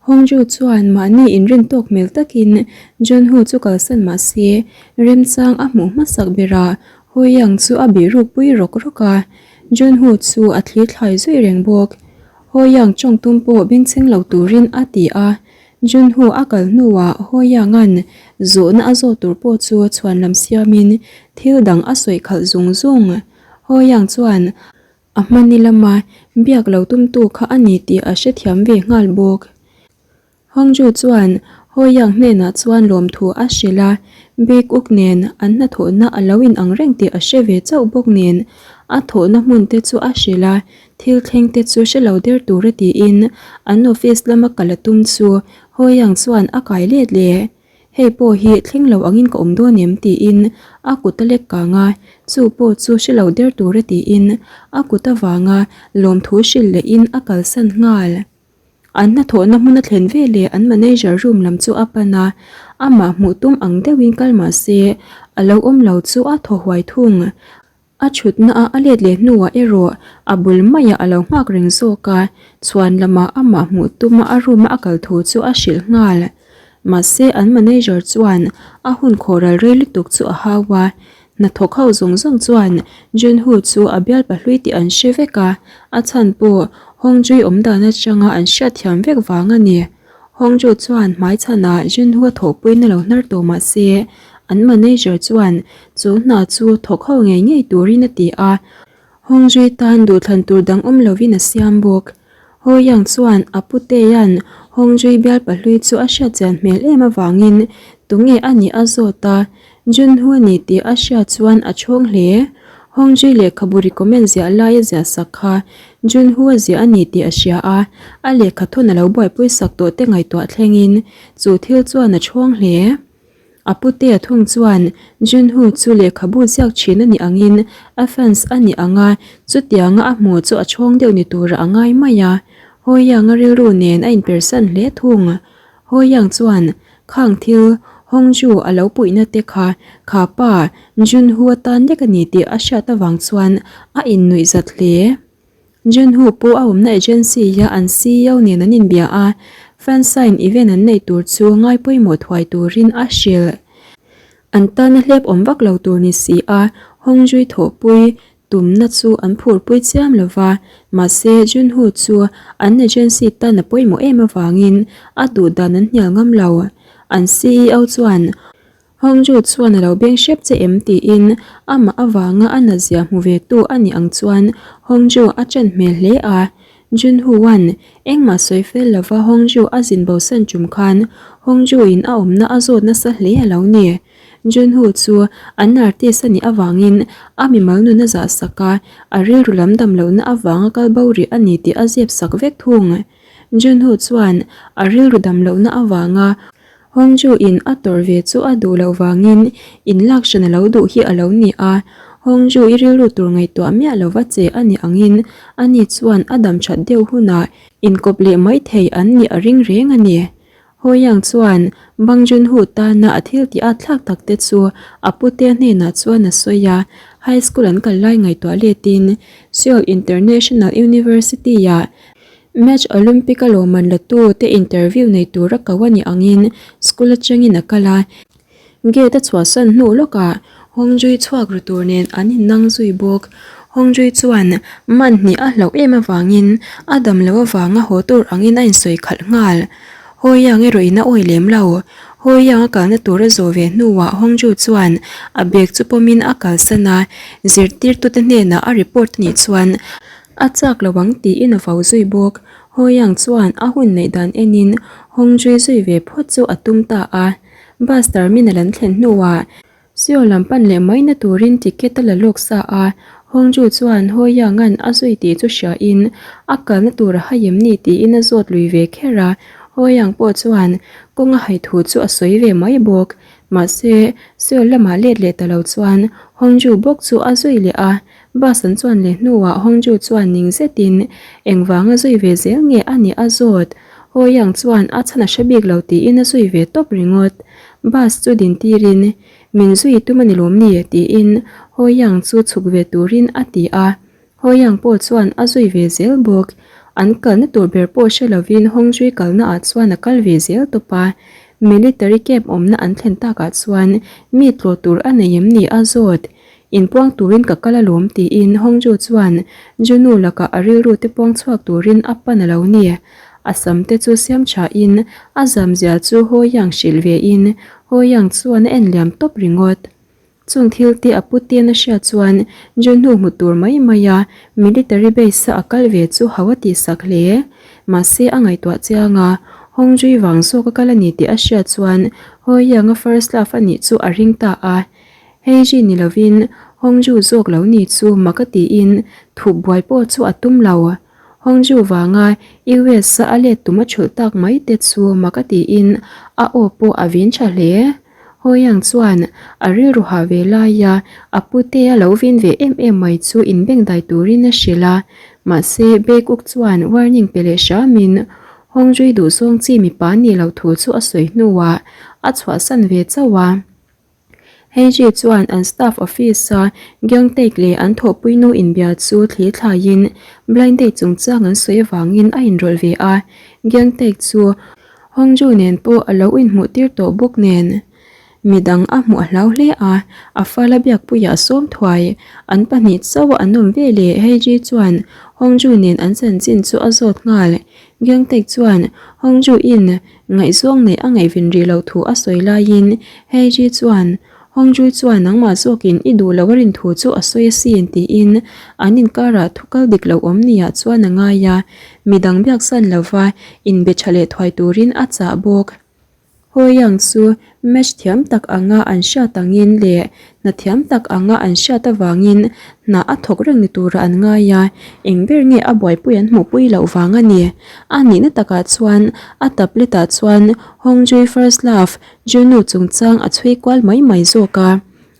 Hongju chuan mahni inrin tawk hmel takin Junho chu kalsan mah se, remchang a hmuh hmasak berah Hoyang chu a bih rukpui rawk rawk a, Junho chu a thlir thlai zui reng bawk. Hoyang tawng tum pawh bengchheng lo turin a ti a, Junho a kal hnuah Hoyang-a'n zawhna a zawt tur pawh chu chhuanlam siamin thil dang a sawi khalh zung zung. Hoyang chuan A hmani lama biak lo tumtu kha a ni tih a hrethiam ve nghal bawk. Hongju chuan Hoyang hnenah chuan lawmthu a hrilh a, Big Uk nen an hnathawhna a lo inang reng tih a hre ve chauh bawk nen a thawhna hmun te chu a hrilh a, thil thleng te chu hre lo der tura tiin an office lama kal a tum chu Hoyang chuan a kai let leh. Hei pawh hi thleng lo angin ka awm dawn em? tiin a kut a lek kang a, chu pawh chu hre lo der tura tiin a kut avanga lawmthu hrilh lehin a kalsan nghal. An hnathawhna hmun a thlen veleh an manager room lam chu a pan a, amah hmuh tum ang deuhin kal mah se a lo awm lo chu a thaw huai thung. A thutna a a let leh hnuah erawh a bul maiah a lo nghak reng zawk a, chhuan lamah amah hmuh tuma a room a a kal thu chu a hrilh nghal. Mahse an manager chuan a hun khawhral rei lutuk chu a hau a, hnathawk ho zawng zawng chuan Junho chu a bial pahlui tih an hre vek a, a chhan pawh Hongzui awmdan atanga an hriatthiam vek vang a ni. Hongju chuan hmaichhanah Junho a thawhpuiin a lo hnar tawh mah se, an manager chuan chu hna chu thawk ho ngei ngei turin a ti a, Hongjui tan duhthlan tur dang awm lovin a siam bawk. Ho Yang chuan a puteia'n Hongjui bial pahlui chu a hriatchian hmel em avangin tunge a nih a zawt a, Junho a ni tih a hriat chuan a chhawng hle. Hongjui lehkhabu recommend ziah lai a ziah sak kha Junho a ziah a ni tih a hria a, a lehkha thawn a lo buaipui sak tawh te ngaihtuah thlengin chu thil chuan a chhawng hle. A putea thung chuan Junho chu lehkhabu ziak thin a nih angin a fans a nih ang a, chutianga a hmuh chu a chhawng deuh ni turah a ngai mai a. Hawianga rilru nen a inpersan hle thung. Hawiang chuan khang thil Hongju a lo puihna te kha kha pa Junho atan lek a ni tih a hriat avang chuan a innuih zat hle. Junho pawh a awmna agency a an ceo nen an inbia a, fansign event an neih tur chu ngai pawimawh thuai turin a hrilh. An tana hlep awm vak lo tur ni si a, Hongjui thawhpui tumna chu an phurpui chiam lo va, mahse Junho chu an agency tan a pawimawh em avangin a duh dan an hnial ngam lo. An ceo chuan Hongju chuan a lo beng hrep che em tiin amah avanga a natzia hmu ve tu a nih ang chuan Hongju a ṭan hmel hle a. Junhuan engmah sawi fel lova Hongju a zin bosan ṭum khan Hongju in a awmna a zawt nasa hle a lo ni. Junhu chu an artist a nih avangin a mimal nun a zah sak a, a rilru lam dam lohna avanga kal bo rih a ni tih a zep sak vek thung. Junhu chuan a rilru dam lohna avanga Hongju in a tawrh ve chu a duh loh vangin in lak hran a lo duh hi a lo ni a, Hongju i rilru tur ngaihtuah miah lova che a nih angin ani chuan a dam that deuh hunah inkawp leh mai thei an nih a ring reng a ni. Hoyang chuan Bang Junhu tana a thil tih at thlak tak te chu a pute hnenah chuan a sawi a, high school an kal lai ngaihtuah letin Seoul International University-ah Match Olympic a lawmman la tu te interview nei tura ko a nih angin school atangin a kal a, gate a chhuahsan hnu lawkah Hongjui chhuak ru tur nen an innang zui bawk. Hongjui chuan man hnih a hlauh em avangin a dam loh avanga haw tur angin a insawi khalh nghal. Hawiang erawh in a awi lem lo. Hawiang a kalna tur a zawh ve hnuah Hongju chuan a bag chu pawmin a kalsan a, zirtirtute hnenah a report a nih chuan A chak lo ang tiin a vau zui bawk. Hoyang chuan a hun neih dan enin Hongjui zui ve phawt chu a tum ta a. Bus terminal an thlen hnuah Seoul lam pan leh mai na turin ticket a la lawk sa a. Hongju chuan Hoyang-a'n a zui tih chu hriain a kalna tur a hai em ni tiin a zawt lui ve kher a. Hoyang pawh chuan kawng a hai thu chu a sawi ve mai bawk. Mahse, Seoul lamah let leh ta lo chuan Hongju bawk chu a zui leh a. Bus an chuan leh hnuah Hongju chuan ning zetin engvanga zui ve zel nge a nih a zawt. Hoyang chuan a chhan a hre bik lo tiin a zui ve tawp ringawt. Bus chu din tirin, Min zui tum a ni lawm ni? tiin Hoyang chu chhuk ve turin a ti a. Hoyang pawh chuan a zui ve zel bawk. An kalna tur ber pawh hre lovin Hongzhui kalna ah chuan a kal ve zel tawp a. Military camp awmna an thlen takah chuan mi tlawh tur a nei em ni a zawt. Inpuang turin ka kal alawm tiin Hongzhu chuan Junu lakah a rilru te puang chhuak turin a pan a lo ni. A sam te chu siam tha in a zam zia chu Hoyang hrilh ve in Hoyang chuan a en liam tawp ringawt. Chung thil te a puten a hriat chuan Junhu hmu tur mai mai a military base a a kal ve chu hau a tihsak hle. Mahse a ngaihtuah chiang a, Hongjui vang zawk a kal a ni tih a hriat chuan Hoyang a first love a nih chu a ring ta a. Heiji ni lovin Hongju zawk lo ni chu mak a tiin thup buai pawh chu a tum lo. Hongju vanga US a a let tum a thulh tak mai te chu mak a tiin a aw pawh a vin tha hle. Hoyang chuan a rilru hah ve laia a pute a lo vin ve em em mai chu inbengdai turin a hrilh a. Mahse Baekuk chuan warning pe leh hramin Hongjui duhzawng chi mipa nih loh thu chu a sawi hnuah a chhuahsan ve chauh a. Heiji chuan an staff office-a Gyeongtaek leh an thawhpuinu inbia chu thli thlaiin blind date chungchang an sawi avangin a inrawlh ve a. Gyeongtaek chu Hongju nen pawh a lo inhmuh tir tawh bawk nen midang a hmuh a hlau hle a, a fala biakpuiah a sawm thuai. An pahnih chauh an awm ve leh Heiji chuan Hongju nen an chanchin chu a zawt nghal. Gyeongtaek chuan Hongju in Ngaihzawng neih a ngaihven rih loh thu a sawi laiin Heiji chuan, Hongjui chuan nangmah zawkin i duh loh a rin thu chu a sawi asin tiin an inkarah thu kal dik lo awm niah chuan a ngai a, midang biaksan lova inbe tha leh thuai turin a chah bawk. Hoyang chu match thiam tak anga an hriat angin leh Hna thiam tak anga an hriat avangin hna a thawk reng ni turah an ngai a, eng ber nge a buaipui an hmuhpui loh vang a ni. A nihna takah chuan a tablet ah chuan Hongjui First Love, Junu chungchang a chhui kual mai mai zawk a.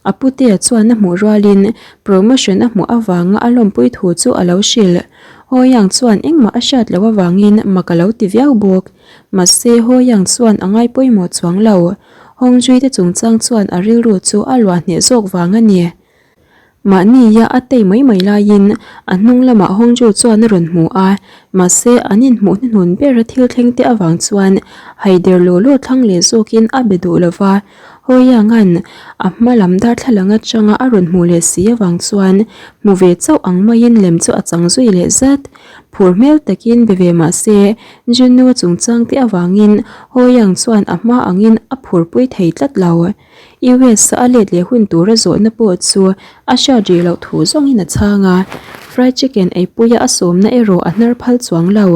A putea chuan a hmuh rualin promotion a hmuh avanga a lawmpui thu chu a lo hrilh. Hoyang chuan engmah a hriat loh avangin mak a lo ti viau bawk. Mahse Hoyang chuan a ngai pawimawh chuang lo. Hongzui te chungchang chuan a rilru chu a luah hneh zawk vang a ni. Mahnia a tei mai mai laiin a hnung lamah Hongzhu chuan a rawn hmu a, mahse an inhmuh hnuhnun bera thil thleng te avang chuan haider law law thlang leh zawkin a be duh lova. Hawianga'n a hma lam darthlalang atanga a rawn hmuh leh si avang chuan hmu ve chauh ang maiin lem chu a chang zui leh zat. Phur hmel takin be ve mah se, Junnu chungchang te avangin Hoyang chuan a hma angin a phurpui thei tlat lo. US a let leh hun tura zawhna pawh chu a hriat rih loh thu zawngin a chhang a, fried chicken eipuia a sawmna erawh a hnar phal chuang lo.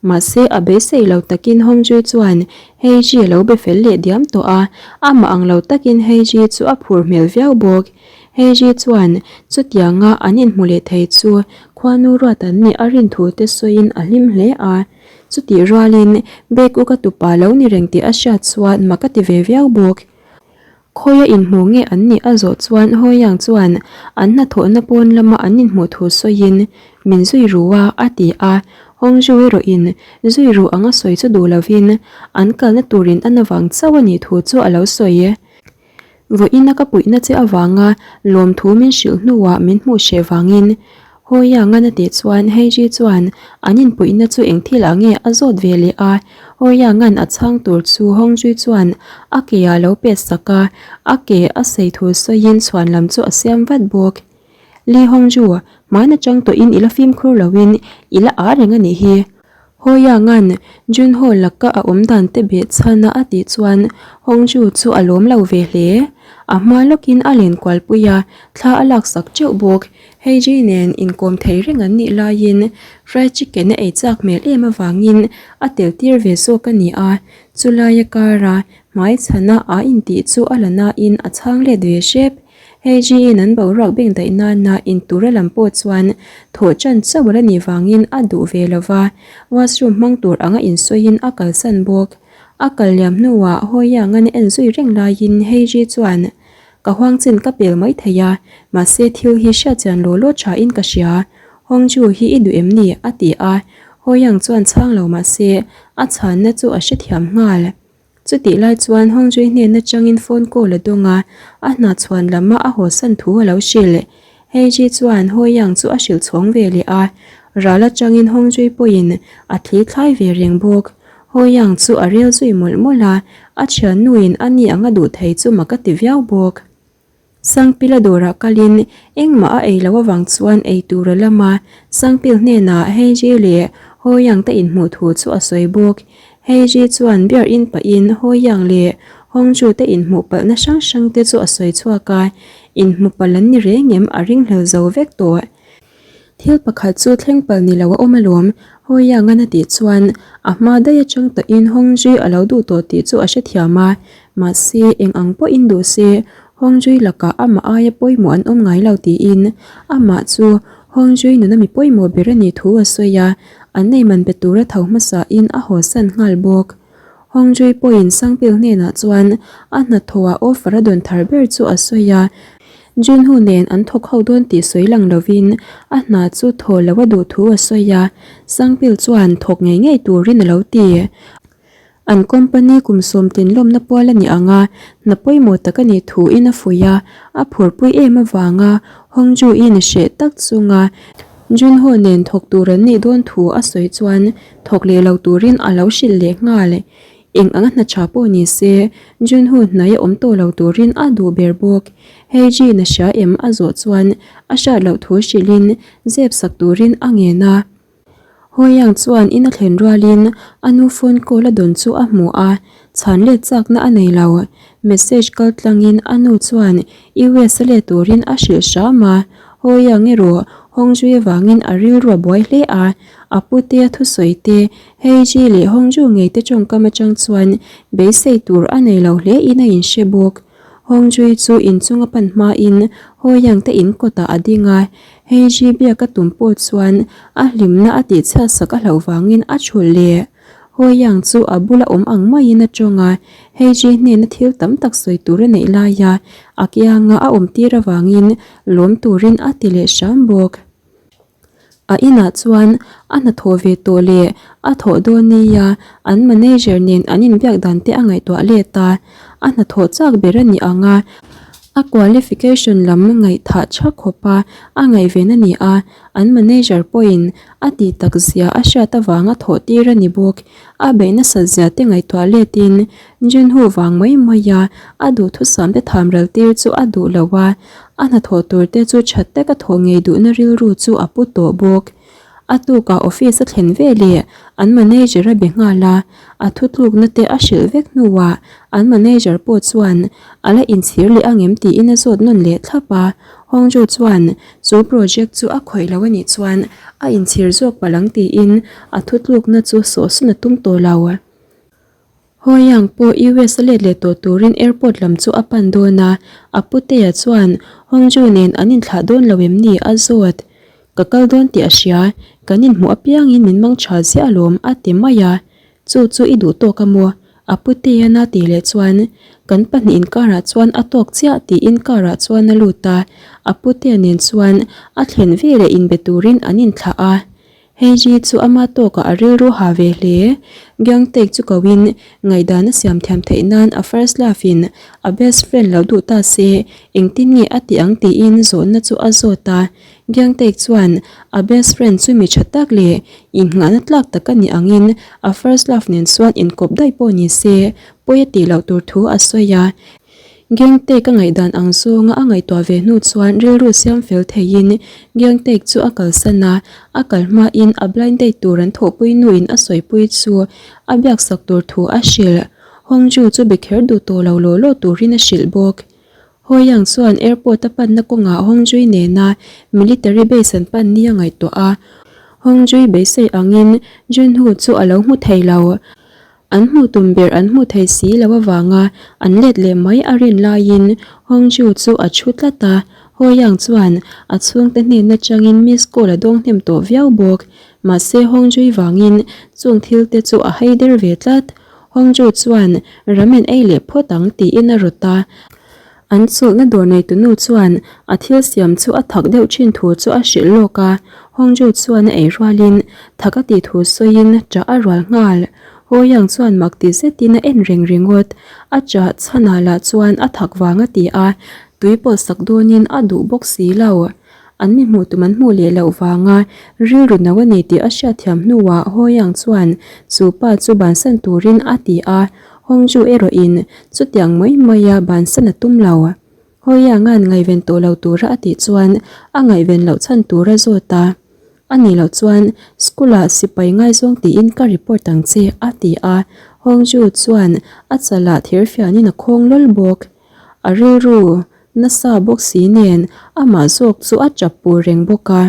Mahse a beisei lo takin Hongjui chuan Heiji a lo be fel leh diam tawh a, amah ang lo takin Heiji chu a phur hmel viau bawk. Heiji chuan chutianga an inhmu leh thei chu khuanu ruat an nih a rin thu te sawiin a hlim hle a. Chutih rualin Bek Uka tupa lo ni reng tih a hriat chuan mak a ti ve viau bawk. Khawia inhmu nge an nih a zawh chuan Hoyang chuan an hnathawhna pawn lama an inhmuh thu sawiin min zui ru a, a ti a. Hongzhu erawhin zui ru anga sawi chu duh lovin an kalna turin a na vang chauh a nih thu chu a lo sawi. Vawiina ka puihna che avanga lawmthu min hrilh hnuah min hmuh hreh vangin Hoyang-an a tih chuan Heiji chuan an inpuihna chu eng thil ah nge a zawt ve leh a, Hoyang-an a chhang tur chu Hongjui chuan a ke ah lo pet sak a, a ke a sei thu sawiin chhuan lam chu a siam vat bawk. Li Hongju, hmaan atang tawhin i la fimkhur loin i la ah reng a nih hi. Hoyang-an Junho laka a awm dan te beh chhan a a tih chuan Hongju chu a lawm lo ve hle. A hma lawkin a len kual pui a, thla a laksak teuh bawk. Heiji nen inkawm thei reng an nih laiin fried chicken a ei chak hmel em avangin a tel tir ve zawk a ni a, chulaia kara hmai chhana a intih chu a la nain a chhang let ve hrep. Heiji-in an boruak beng daih nana intura lam pawh chuan thawh chan chauh la nih vangin a duh ve lo va, washroom hmang tur anga insawiin a kalsan bawk. A kal liam hnuah Hawiangan a en zui reng laiin Heiji chuan, Ka huang chin ka pel mai thei a, mahse thil hi hriatchian law law thain ka hria. Hongju hi i duh em ni? a ti a, Hawiang chuan chhang lo mahse a chhanna chu a hrethiam nghal. Chutih lai chuan Hongjui hnen atangin phone call a dawng a, a hna chhuan lama a haw san thu a lo hrilh. Heiji chuan Hoyang chu a hrilh chhawng ve leh a. Ral atangin Hongzhui pawhin a thli thlai ve reng bawk. Hawiang chu a rel zui mawlh mawlh a, a thiannuin a ni anga duh thei chu mak a ti viau bawk. Sangpila dawrah kalin engmah a ei loh avang chuan ei tur a lam a, Sangpil hnenah Heiji leh Hawiang te inhmuh thu chu a sawi bawk. Heiji chuan beer in pahin Hawiang leh Hongju te inhmuh palhna hrang hrang te chu a sawi chhuak a, inhmu palh an ni reng em a ringhlel zo vek tawh. Thil pakhat chu thleng palh ni lo a awm alawm, Hawiangan a tih chuan a hma daih atang tawhin Hongzui a lo duh tawh tih chu a hrethiam a, mahse eng ang pawhin duh se Hongzui lakah amah aia pawimawh an awm ngai lo tiin amah chu Hongzui nuna mi pawimawh ber a nih thu a sawi a, an nei man pe tura tho hmasain a hawsan nghal bawk. Hongzui pawhin Sangpil hnenah chuan a hnathawhah offer a dawn thar ber chu a sawi a, Junho nen an thawk ho dawn tih sawi lang lovin a hna chu thaw lo a duh thu a sawi a, Sangpil chuan thawk ngei ngei turin a lo ti. An company kum sawmtin lawmna pual a ni ang a, hna pawimawh tak a nih thuin a fuih a, a phurpui em avanga Hongju-in hreh tak chunga Junho nen thawk tur an nih dawn thu a sawi chuan thawk leh lo turin a lo hrilh leh nghal. Eng anga hna tha pawh ni se, Junho hnai a awm tawh lo turin a duh ber bawk. Hei Jean a hria em a zawh chuan a hriat loh thu hrilhin zep sak turin a ngen a. Hawiang chuan in a thlen rualin a nu phone call a dawn chu a hmu a, chhan let chakna a nei lo. Message kal tlangin a nu chuan US a let turin a hrilh hram a. Hawiang erawh Hongzui avangin a rilru a buai hle a, a pute a thusawi te, Heiji leh Hongzhu ngei te tawngkam atang chuan beisei tur a nei lo hle in a inhre bawk. Hongzhui chu inchung a pan hmain Hawiang te in kawtah a ding a, Heiji biak a tum pawh chuan a hlimna a tihchhiat sak a hlauh vangin a thulh leh. Hawiang chu a bula awm ang maiin a tawng a, Heiji hnena thil tam tak sawi tur a neih laia a kianga a awm tir avangin lawm turin a ti leh hram bawk. A inah chuan a hnathawh ve tawh leh a thawh dawn nia an manager nen an inbiak dan te a ngaihtuah let a, a hnathawh chak ber a ni ang a, a qualification lam ngaihthah tha khawp a a ngaihven a ni a, an manager pawhin a tih tak zia a hriat avanga thawh tir a ni bawk. A beih nasat zia te ngaihtuah letin Junho vang mai mai a a duhthusam te tham ral tir chu a duh lo a, A hnathawh tur te chu that taka thawh ngei duhna rilru chu a pu tawh bawk. A tukah office a thlen ve leh an manager a be nghal a, a thutlukna te a hrilh vek hnuah an manager pawh chuan a la inchhir leh angem tiin a zawt nawn leh thlap a. Hongju chuan chu project chu a khawih lo a nih chuan a inchhir zawk palh ang tiin a thutlukna chu sawhsawn a tum tawh lo. Hawiang pawh US a let leh tawh turin airport lam chu a pan dawn a, a putea chuan Hongju nen an inthlah dawn lo em ni a zawt. Ka kal dawn tih a hria, kan inhmuh apiangin min mang tha ziah alawm a ti mai a. Chu chu i duh tawk a maw? A putea na tih leh chuan kan pahnih inkarah chuan a tawk chiah tiin car ah chuan a lut a, a putea nen chuan a thlen veleh inbe turin an inthlah a. Heiji chu ama tawkah a rilru ha ve hle. Gyangtaek chu koin ngaihdan a siam thiam theih nan a first love in a best friend lo duh ta se engtin nge a tih ang tiin zawhna chu a zawt a. Gyangtaek chuan a best friend chu mi tha tak leh innghahna tlak tak a nih angin a first love nen chuan inkawp daih pawh ni se pawi a tih loh tur thu a sawi a. Gangtek a ngaihdan ang zawnga a ngaihtuah ve hnu chuan rilru siam fel theiin Gangtek chu a kalsan a, a kal hmain a blind date tur an thawhpui nuin a sawipui chu a biaksak tur thu a hrilh. Hongju chu be kher duh tawh lo law law turin a hrilh bawk. Hoyang chuan airport a panna kawngah Hongjui nena military base an pan ni a ngaihtuah a, Hongjui beisei angin Junho chu a lo hmu thei lo. An hmuh tum ber an hmuh thei si lo avanga an let leh mai a rin laiin Hongju chu a thu tlat a, Hoyang chuan a chhungte hnen atangin miss call a dawng hnem tawh viau bawk. Mahse Hongjui vangin chung thil te chu a hei der ve tlat. Hongju chuan ramen ei leh phawt ang tiin a rawt a. An chawlhna dawr neitunu chuan a thil siam chu a thak deuh thin thu chu a hrilh lawk a, Hongju chuan a ei rualin thak a tih thu sawiin ṭah a rual nghal. Hoyang chuan mak ti zetin a en reng ringawt. A ṭah chhanah lah chuan a thak vang a ti a, tui pawlh sak dawnin a duh bawk si lo. An mi hmuh tum an hmuh leh loh vanga rilru no a ni tih a hriatthiam hnuah Hoyang chuan chu pa chu bansan turin a ti a, Hongju erawhin chutiang mai maia bansan a tum lo. Hoyanga'n ngaihven tawh lo tura a tih chuan a ngaihven loh chhan tur a zawt a. A nih loh chuan school-ah sipai ngaizawng tiin ka report ang che a ti a, Hongju chuan a chalah thirfianin a khawng lawl bawk. A rilru nasa bawk si nen amah zawk chu a tap pur reng bawk a.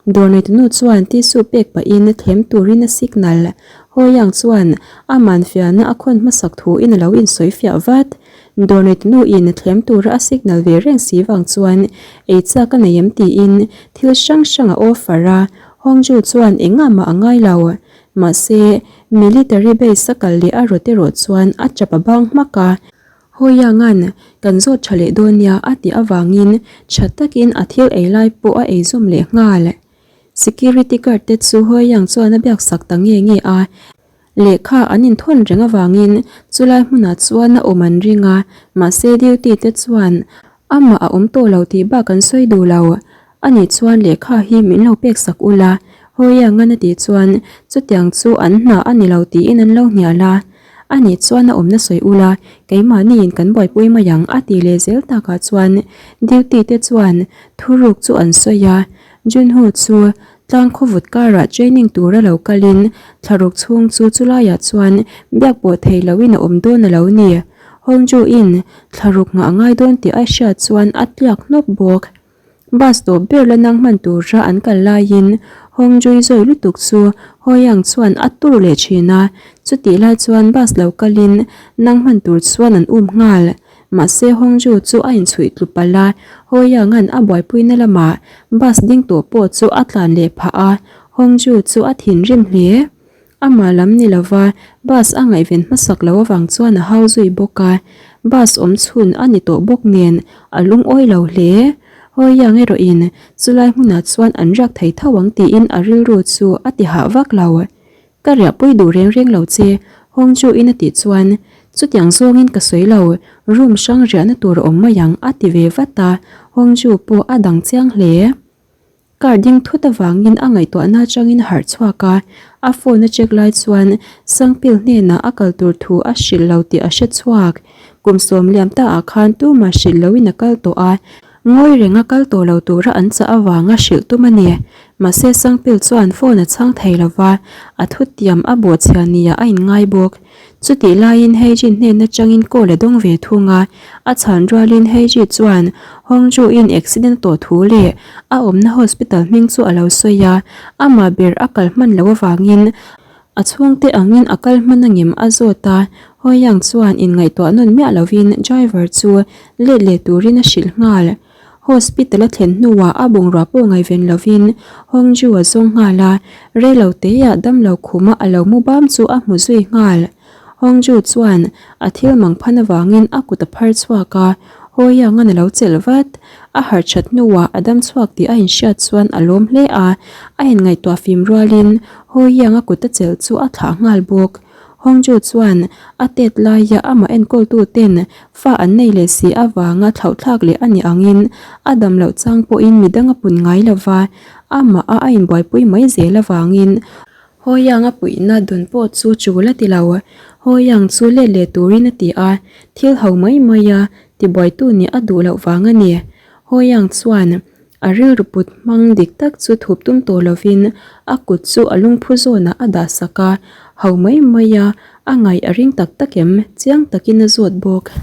Dawrneitunu chuan tissue pek pahin thlem turin a signal. Hawiang chuan a manfiahna a khawn hmasak thuin a lo insawi fiah vat. Dawrneitunu in thlem tura a signal ve reng si vang chuan ei chak a nei em tiin thil hrang hrang a offer a, Hongju chuan engah mah a ngai lo. Mahse, military base a kal leh a rawt erawh chuan a tap a bang hmak a. Hawianga'n kan zawt tha leh dawn nia a tih avangin tha takin a thil ei lai pawh a ei zawm leh nghal. Security guard te chu Hawiang chuan a biak sak ta nge nge a, lehkha an inthawn reng avangin chulai hmunah chuan a awm an ring a, mahse duty te chuan amah a awm tawh lo tih bak an sawi duh lo. Ani chuan lehkha hi min lo pek sak ula, Hawiangan a tih chuan chutiang chu an hna a ni lo tiin an lo hnial a. Ani chuan a awmna sawi ula, keimahniin kan buaipui mai ang a ti leh zel takah chuan duty te chuan thuruk chu an sawi a. Junho chu tlang khawvut karah training tura lo kalin thlaruk chhung chu chulaiah chuan biak pawh thei loin a awm dawn a lo ni. Hongju-in thlaruk nghah a ngai dawn tih a hriat chuan a tliak hnawp bawk. Bus tawp ber la nang hman tura an kal laiin Hongzhui zawi lutuk chu Hoyang chuan a tur leh thin a, chutih lai chuan bus lo kalin nang hman tur chuan an um nghal. Mahse Hongzhu chu a inchhuih tlu palh a, Hoyanga'n a buaipuina lamah bus ding tawh pawh chu a tlan leh phah a, Hongzhu chu a thinrim hle. Amah lam ni lova bus a ngaihven hmasak loh avang chuan a hau zui bawk a, bus awm chhun a ni tawh bawk nen a lungawi lo hle. Hawiang erawhin chulai hmunah chuan an riak thei tho ang tiin a rilru chu a ti hah vak lo. Ka riahpui duh reng reng lo che, Hawngju-in a tih chuan chutiang zawngin ka sawi lo, room hrang riahna tur a awm mai ang a ti ve vat a, Hawngju pawh a dang chiang hle. Car ding thut avangin a ngaihtuahna atangin a harh chhuak a, a phone a check lai chuan Sangpil hnenah a kal tur thu a hrilh lo tih a hre chhuak. Kum sawm liam ta ah khan tumah hrilh loin a kal tawh a, ngawi reng a kal tawh lo tura an chah avanga hrilh tum a ni. Mahse Sangpil chuan phone a chhang thei lova, a thutiam a bawhchhia nia a inngai bawk. Chutih laiin Heiji hnen atangin call a dawng ve thung a, a chhan rualin Heiji chuan Hongju-in accident a tawh thu leh a awmna hospital hming chu a lo sawi a, amah ber a kal hman loh avangin a chhungte angin a kal hman angem a zawt a, Hoyang chuan inngaihtuah nawn miah lovin driver chu let leh turin a hrilh nghal. Hospital a thlen hnuah a bungrua pawh ngaihven lovin Hongju a zawng nghal a, reilo teah damlo khuma a lo mu bam chu a hmu zui nghal. Hongju chuan a thil mang phan avangin a kut a phar chhuak a, Hawiangan a lo chelh vat. A harh that hnuah a dam chhuak tih a inhriat chuan a lawm hle a, a inngaihtuah fim rualin Hawiang a kut a chelh chu a thlah nghal bawk. Hongju chuan a tet laia amah enkawltu ten fa an nei leh si avanga thlauhthlak leh a nih angin a dam loh chang pawhin midang a pun ngai lova, amah a a inbuaipui mai zel avangin Hawiang a puihna dawn pawh chu chul a ti lo. Hawiang chu let leh turin a ti a, thil ho mai mai a tibuaitu nih a duh loh vang a ni. Hawiang chuan A rilru put hmang dik tak chu thup tum tawh lovin a kut chu a lungphu zawnah a dah sak a, ho mai mai a, a ngaih a ring tak tak em? Chiang takin a zawt bawk.